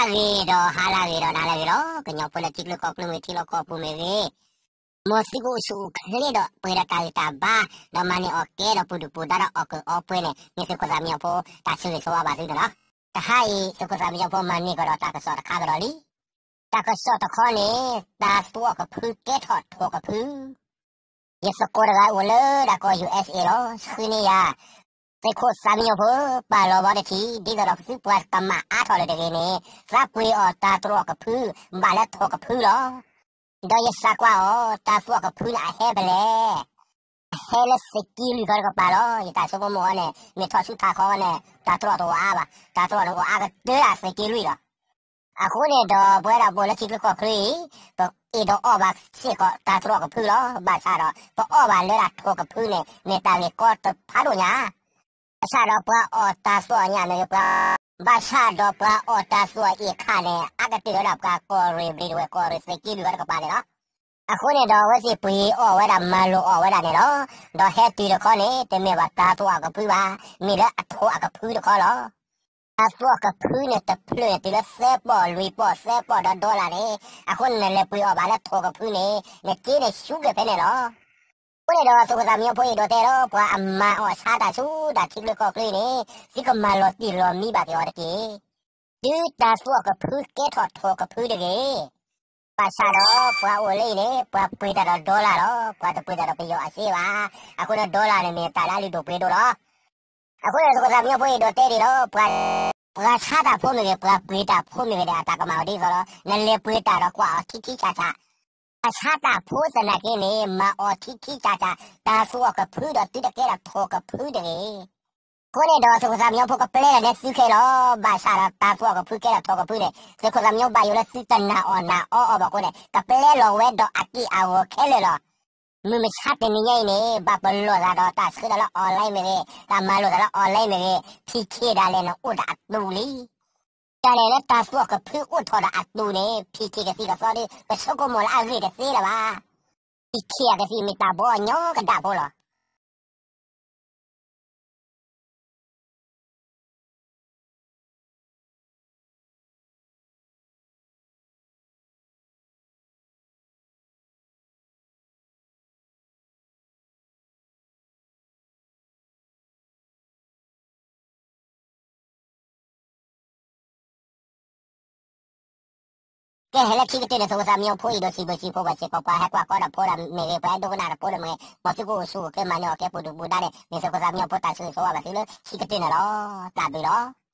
ဂ့ၤဒီးဟါလၢအဂ့ၤဒီးနၤလၢအဂ့ၤလီၤ. ကညီဖိလၢထံချၢကီၢ်ချၢမ့ၢ်ဂ့ၤ ထံလီၢ်ကီၢ်ပူၤမ့ၢ်ဂ့ၤ, မ်သုကအိၣ်ဆူၣ်အိၣ်ချ့ဒီးပှဲၤဒီးတၢ်ဂံၢ်တၢ်ဘါ, ဒီးမၤန့ၢ်အီၣ်ကဲဒီးပဒုၣ်ပဒါဒီးအီၣ်ကူးအီပှဲၤန့ၣ် မ့ၢ်သုးခိၣ်သးမံညီဖိ တၢ်ဆၢဂ့ၤဆၢဝါဘၣ်သုန့ၣ်လီၤ. တဟါအံၤ သုးခိၣ်သးမံညီဖိမၤန့ၢ်ကဒီးတၢ်ကစီၣ်တခါကဒီးလံ. တၢ်ကစီၣ်တခီန့ၣ် တၢ်သူအီၣ်ကဖုကဲထီၣ်ထိၣ်ကဖု ယသကိးတဂၤအိၣ်လၢဒၣ်ကီၢ် ယူၣ်အ့စ့ၣ် လီၤ. ဆှံန့ၢ်ယၤ, သုးခိၣ်သးမံညီဖိ ပာ်လီၤဘီတထံၣ် ဒ်သိးဒီးသုပှၤကမၤအါထီၣ်လၢၤတဂ့ၤန့ၣ် သးပှ့ၤအီၣ်တၢ်သူအီၣ်ကဖု ဘၣ်လၢထိၣ်ကဖုလီၤ. ဒီးယသံကွၢ်အီၤ တၢ်သူအီၣ်ကဖုန့ၣ်အဟဲဖဲလဲၣ်. အဟဲလၢသုးက့လွံၢ်ခီတကပၤလီၤ. ယတၢ်ဆိကမိၣ်အီၤန့ၣ် မ့ၢ်ထီၣ်ဆူထးခီန့ၣ် တၢ်သူအီၣ်တအိၣ်အါဘၣ်, တၢ်သူအီၣ်န့ၣ်အိၣ်အါကတၢၢ်ဒၣ်သုးက့လွံၢ်လီၤ. အဃိန့ၣ်ဒီး ပဝဲဒၣ်ပအိၣ်လၢထံချၢကီၢ်ချၢအံၤ ပအဲၣ်ဒိးအီၣ်ဘၣ်စ့ၢ်ကီးတၢ်သူအီၣ်ကဖုလီၤ. ဘၣ်ဆၣ်ဒီး ပအီၣ်ဘၣ်လၢဒၣ်ထိၣ်ကဖုန့ၣ် မ့ၢ်တၢ်ဂ့ၢ်ကီတဖးဒိၣ်ညါ ဘၣ်ဆၣ်ဒီးပှၤအီၣ်တၢ်သူအီၣ်ညါမ့ၢ်ဂ့ၤ, ဘၣ်ဆၣ်ဒီးပှၤအီၣ်တၢ်သူအီၣ်အ့ၣ်ခါန့ၣ် အါကတၢၢ်ဝဲဒၣ်ပှၤကီၢ်ရ့ၣ်ဘျံးဒဝဲၢ် ကီၢ်ရ့ၣ်သုးက့လွံၢ်ခီတကပၤန့ၣ်လီၤ. အဃိန့ၣ်ဒီး အဝဲသ့ၣ်ပှ့ၤအီၣ်ဝဲဒၣ် မၤလိာ်အီၣ်ဝဲဒၣ်န့ၣ်လီၤ. ဒီးဟဲတုၤတခီန့ၣ် တမ့ၢ်ဘၣ်တၢ်သူအီၣ်ကဖုဘၣ်, မ့ၢ်လၢအထိၣ်အကဖုတခီလီၤ. တၢ်သူအီၣ်ကဖုန့ၣ် တဖျၢၣ်န့ၣ်တုၤလၢသၢပီၢ်လွံၢ်ပီၢ် သၢပီၢ်ဒီး dollar န့ၣ်, အဃိန့ၣ် နလဲၤပှ့ၤအီၣ်ဘၣ်လၢထိၣ်ကဖုန့ၣ် နစ့န့ၣ်ဆူၣ်က့ၤဖဲန့ၣ်လီၤ. အဃိန့ၣ်ဒီး သုးခိၣ်သးမံညီဖိအဲၣ်ဒိးတဲဒီး ပှၤအမၤအီၣ်ဆါတၢ်ဆူတၢ်ထံချၢကီၢ်ချၢန့ၣ် သုကမၤလီၤတံၢ်လီၤမံဘၣ်က့ၤအီၤတက့ၢ်. တုၤတၢ်သူအီၣ်ကဖုကဲထီၣ်ထိၣ်ကဖုတဂ့ၤ. ဘၣ်ဆၣ်ဒီးပှၤအိၣ်လၢအံၤန့ၣ် ပှၤပှ့ၤတၢ်ဒီး dollar လီၤ. ပှၤတပှ့ၤတၢ်ဒီးပယီၤအစ့ဘၣ်. အဃိန့ၣ် dollar န့ၣ်မ့ၢ်တၢ်လၢအလုၢ်ဒိၣ်ပှ့ၤဒိၣ်လီၤ. အဃိန့ၣ် သုးခိၣ်သးမံညီဖိအဲၣ်ဒိးတဲဒ်လီၤ, ပှၤဆါတၢ်ဖိမ့ၢ်ဂ့ၤ, ပှၤပှ့ၤတၢ်ဖိမ့ၢ်ဂ့ၤဒီး အတၢ်ကမၣ်အိၣ်ဒ်သိးလီၤ. နလဲၤပှ့ၤတၢ်ဒီးကွၢ်အီၤထံထံဆးဆး, ပှၤဆါတၢ်ဖိသနာ်က့န့ၣ် မၤအီၤထံထံဆးဆး, တၢ်သူအီၣ်ကဖုဒီးသုတကဲထီၣ်ထိၣ်ကဖုတဂ့ၤ. အဃိန့ၣ်ဒီး သုးခိၣ်သးမံညီဖိကပျဲလီၤန့ၢ်သုခဲလီၤ. ဘၣ်ဆၣ်ဒီးတၢ်သူအီၣ်ကဖုကဲထီၣ်ထိၣ်ကဖုန့ၣ် သုးခိၣ်သးမံညီဘၣ်ယိၣ်လၢသုတနာ်အီၣ်နာ်အီအီၤဘၣ်အဃိန့ၣ် ကပျဲလီၤဝဲဒီးအက့ၢ်အဂီၤခဲလၢာ်လီၤ. မုၢ်မဆါတနံၤညါအံၤန့ၣ် ဘၣ်ပလီၢ်သးဒီးတၢ်ဆှၢတၢ်လၢ online မ့ၢ်ဂ့ၤ, တၢ်မၤလိာ်သးလၢ online မ့ၢ်ဂ့ၤ, PK ဒၣ်လဲာ်န့ၣ်အိၣ်ဒီးအတူးလံ. ဒၣ်လဲာ်လၢတၢ်သူအီၣ်ကဖုအိၣ်ထီၣ်ဒီးအတူးန့ၣ် PK ကသံၣ်ကသီဒီး ပဆိကမိၣ်လၢအဂ့ၢ်တသ့လၢၤဘၣ်. PK အကသံၣ်မ့ၢ်တၢ်ဘီအညီကဒၣ်ဖိလီၤ. ကဲ ဟဲလၢခံကတၢၢ်န့ၣ် သုးခိၣ်သးမံညီဖိအဲၣ်ဒိးစံးဘျုးစံးဖှိၣ်ဘၣ်စ့ၢ်ကီး ပှၤဟဲကွၢ်ကီဒီးဖိဒီးမ့ၢ်ဂ့ၤ, ပှၤဟဲဒိကနၣ်တၢ်ဖိဒီးမ့ၢ်ဂ့ၤ, မ်သုကအိၣ်ဆူၣ်အိၣ်ချ့ မၤန့ၢ်အီၣ်ကဲပဒုၣ်ပဒါန့ၣ် မ့ၢ်သုးခိၣ်သးမံညီဖိတၢ်ဆၢဂ့ၤဆၢဝါဘၣ်သုလၢခံကတၢၢ်န့ၣ်လီၤ. တၢ်ဘျုးလီၤ.